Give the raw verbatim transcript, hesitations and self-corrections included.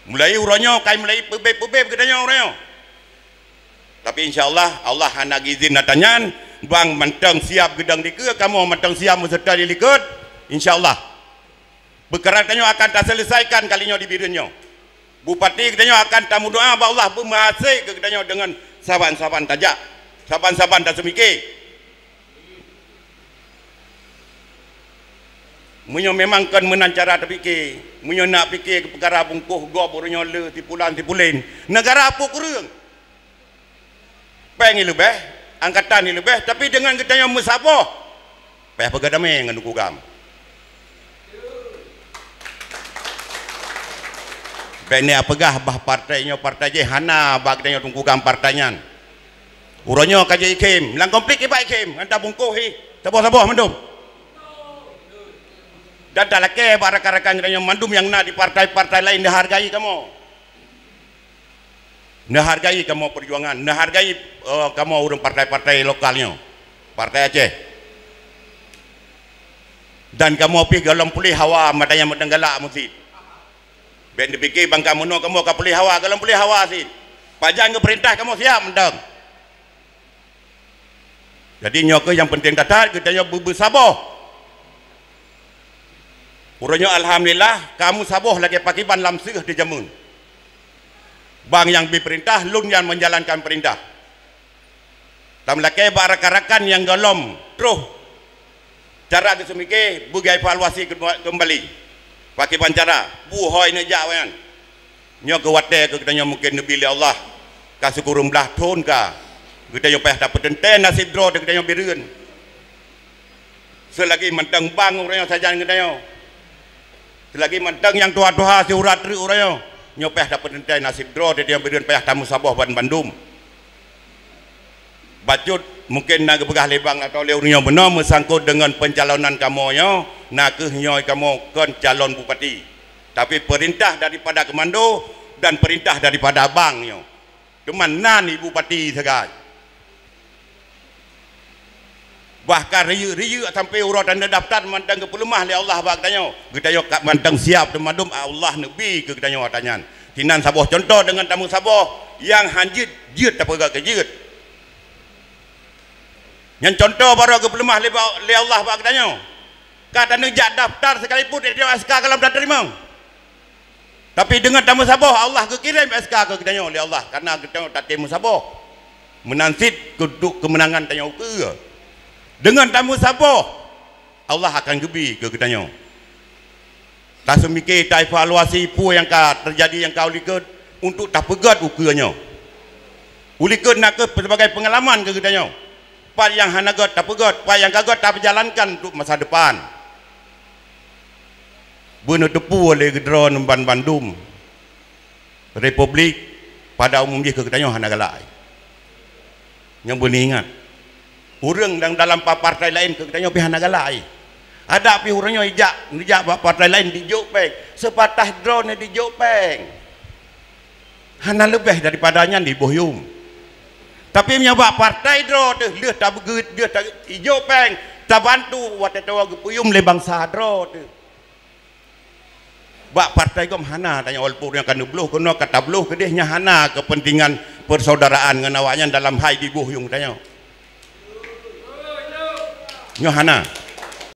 Mulai uroe nyoe kai mulai peubeb-peubeb geutanyoe uroe nyoe. Tapi insya Allah, Allah hana geuizin ata nyan, bang mantong siap geudong dikeue, kamoe mantong siap meuseutôt di likot. Insya Allah. Peukara tanyoe akan taseuleusaikon kali nyoe di Bireuen nyoe. Bupati geutanyoe akan tameudoa bak Allah beumeuhasé keu geutanyoe deungon saban-saban tajak, saban-saban taseumiké. Meunyoe memang kon meunan cara tapike, meunyoe nak pike peukara bungkôh gob uroe nyoe le sipulan-sipulen, neugara peue kureueng? Péng ileubeh, angkatan ileubeh, tapi deungon geutanyoe meusaboh, payah peugah damé ngon Teungku GAM. Bék neupeugah bah partai nyoe partai jih, hana bak geutanyoe Teungku GAM partai nyan. Uroe nyoe ka jeuet ikhém, lam konflik iba ikhém, ngon tabungkôh hi, saboh-saboh mandum. Dan talakée bak rakan-rakan geutanyoe mandum nyang na di partai-partai laén neuhargai kamoe. Neuhargai kamoe peujuangan, neuhargai, eh, kamoe ureuëng partai-partai lokal nyoe, Partai Aceh. Dan kamoe pih gohlom puléh hawa mata nyang meuteunggalak meusit. Bék neupike bangka meunoe kamoe ka puléh hawa, gohlom puléh hawa sit. Pajan geupeurintah kamoe siap mantong. Jadi nyoe kheueh nyang peunteng that-that geutanyoe beubeusaboh. Uroe nyoe alhamdulillah, kamoe saboh lagée pakriban lam seueh teujameun. Bang nyang bi peurintah, lôn nyang menjalankan peurintah. Tameulakée bak rakan-rakan nyang gohlom troh cara geuseumiké beugeuevaluasi keumbali. Pakriban cara buhôi neujak awaknyan. Nyoe keu watée keu geutanyoe mungken neubi lé Allah, ka sikureueng blaih thon ka geutanyoe payah tapeuteuntée naseb droe teuh geutanyoe Bireuen. Seulagi mantong bang uroe nyoe sajan geutanyoe, seulagi mantong nyang tuha-tuha siurat treuk uroe nyoe, nyoe payah tapeuteuntée naseb droe teuh geutanyoe Bireuen, payah tameusaboh ban bandum. Bacut mungken na geupeugah lé bang atau lé ureuëng nyoe bunoe meusangkot deungon pencalonan kamoe nyoe, na kheueh nyoe kamoe kon calon bupati, tapi peurintah daripada keumando dan peurintah daripada bang nyoe. Teuma nan ibu bupati sagai. Bahkan riyeuk-riyeuk sampoe uroe tanda daftar mantong geupeuleumah lé Allah bak geutanyoe. Geutanyoe ka mantong siap teumadum Allah neubi keu geutanyoe ata nyan. Sinan saboh cuntoh deungon tameusaboh nyang han jeuet, jeuet tapeugah keu jeuet. Nyan cuntoh baroe geupeuleumah lé ba-, lé Allah bak geutanyoe. Ka taneuk jak daftar sekalipun, S K gohlom tateurimong. Tapi deungon tameusaboh, Allah geukirém S K keu geutanyoe lé Allah, kareuna geutanyoe tatem meusaboh. Meunan cit keu duek keumeunangan tanyoe ukeue. Deungon tameusaboh, Allah akan geubi keu geutanyoe. Taseumiké, taevaluasi peue nyang ka teujadi nyang ka u likot untuk tapeugét ukeue nyoe. U likot na kheueh sebagai peungalaman keu geutanyoe. Pat nyang hana gét tapeugét, pat nyang ka gét tapeujalankan untuk masa depan. Beuneuteupeu lé keudroe ban bandum. Republik pada umum jih keu geutanyoe hana galak. Nyang beuneuingat, ureuëng nyang dalam pa-, partai laén keu geutanyoe pih hana galak. Adak pih ureuëng nyoe ijak, neujak bak partai laén dijok péng, seubatas droeneuh dijok péng. Hana leubeh daripada nyan diboh yum. Tapi meunyoe bak partai droe teuh lheueh tabeugeut, lheueh ta-, ijok péng, tabantu watée tawoe geupeuyum lé bansa droe teuh. Bak partai gob hana tanyoe, walaupun nyang ka neubloh keunoe ka tabloh keudeh, nyan hana keupeuntengan persaudaraan ngon awaknyan dalam hai diboh yum tanyoe. Nyoe hana.